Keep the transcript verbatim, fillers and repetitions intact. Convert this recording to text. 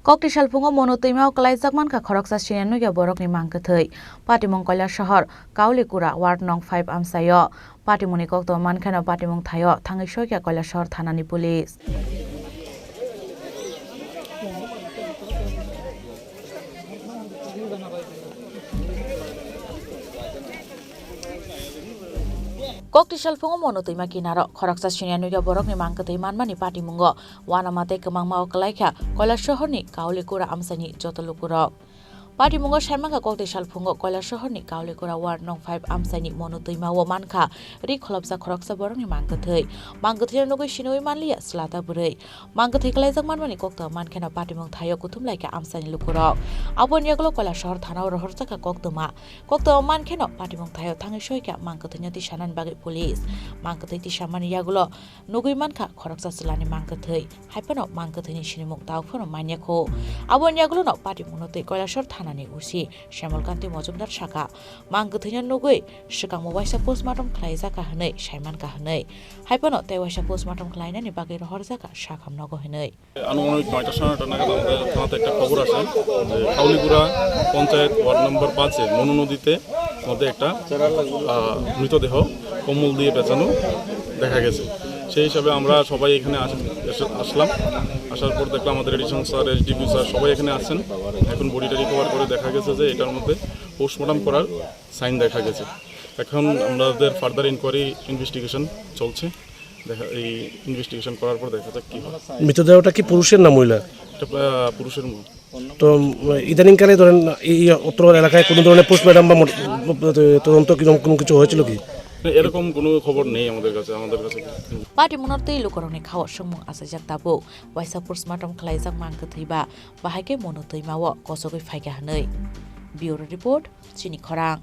Kokti salphungo Monu twima o kwlaijak mankha khoroksa siniya nukya borokni mang kwthwi. Patimung Koilasohor, Kaulikura, Ward nong five amchaio. Patimungni koktwma mankheno patimung thaio thangwi soikha Koilasohor thanani police. Kokti salphungo Monu twima kinaro khoroksa siniya nukya borokni mang kwthwi manmani patimungo uanama tei kwmangma o kwlaikha Koilasohorni Kaulikura amchaini joto lukurok. Patimungo saimankha kokti salphungo Koilasohorni Kaulikura Ward nong five amchaini Monu twima o mankha ri kholopsa khoroksa borokni mang kwthwi. Mang kwthwino nugwi siniwi manliya chwlata bwrwi. Mang kwthwi kwlaijak manmani koktwma mankheno patimung thaio kuthum laikha amchaini lukurok. Aboni yagulo Koilasohor thanao rohorjakha koktwma. Koktwma mankheno patimung thaio thangwi soikha mang kwthwino tisanani bagwi police. Mang kwthwi tisamani yagulo nugwi mankha khoroksa chwlani mang kwthwi. Haiphano mang kwthwini sinimung tao phano manyakho. Aboni yagulono patimungno twi Koilasohor thanani O C Shyamol Kanti Mojumdar sakha, mang kwthwino nugwi swkangbo waisa postmortem khlaijakha hwnwi saimankha hwnwi. Haiphano tei waisa postmortem khlainani bagwi rohorjakha sakham nogo hwnwi. আনুমানিক নয়টা সাড়ে নয়টা নাগাদ আমাদের থানাতে একটা খবর আসে যে কাউলিগুড়া পঞ্চায়েত ওয়ার্ড নম্বর পাঁচে মনু নদীতে মধ্যে একটা আহ, মৃতদেহ কম্বল দিয়ে পেঁচানো দেখা গেছে। সেই হিসাবে আমরা সবাই এখানে আস- এসে- আসলাম। আসার পর দেখলাম আমাদের এডিশনাল স্যার, এসডিপিও স্যার সবাই এখানে আছেন। এখন বডিটা রিকভার করে দেখা গেছে যে এটার মধ্যে পোস্টমর্টম করার সাইন দেখা গেছে। এখন আমাদের ফার্দার ইনকোয়ারি, ইনভেস্টিগেশন চলছে। দেখা এই ইনভেস্টিগেশন করার পর দেখা যাক কি হয়। মৃতদেহটা কি পুরুষের না মহিলা? এটা আহ, পুরুষের মু- তো উম, ইদানিংকালে ধরেন এই অত্র এলাকায় কোনো ধরনের পোস্টমর্টম বা মোট- তদন্ত কিরকম কোনো কিছু হয়েছিল কি? না, এরকম কোনো খবর নেই আমাদের কাছে। আমাদের কাছে কোনো Patimungno twi lukurokni khao swngmung achaijak tabuk. Waisa postmortem khlaijak mang kwthwi ba bahai khe Monu twima o kochogwi phaikha hwnwi. Bureau Report, Chini Khorang.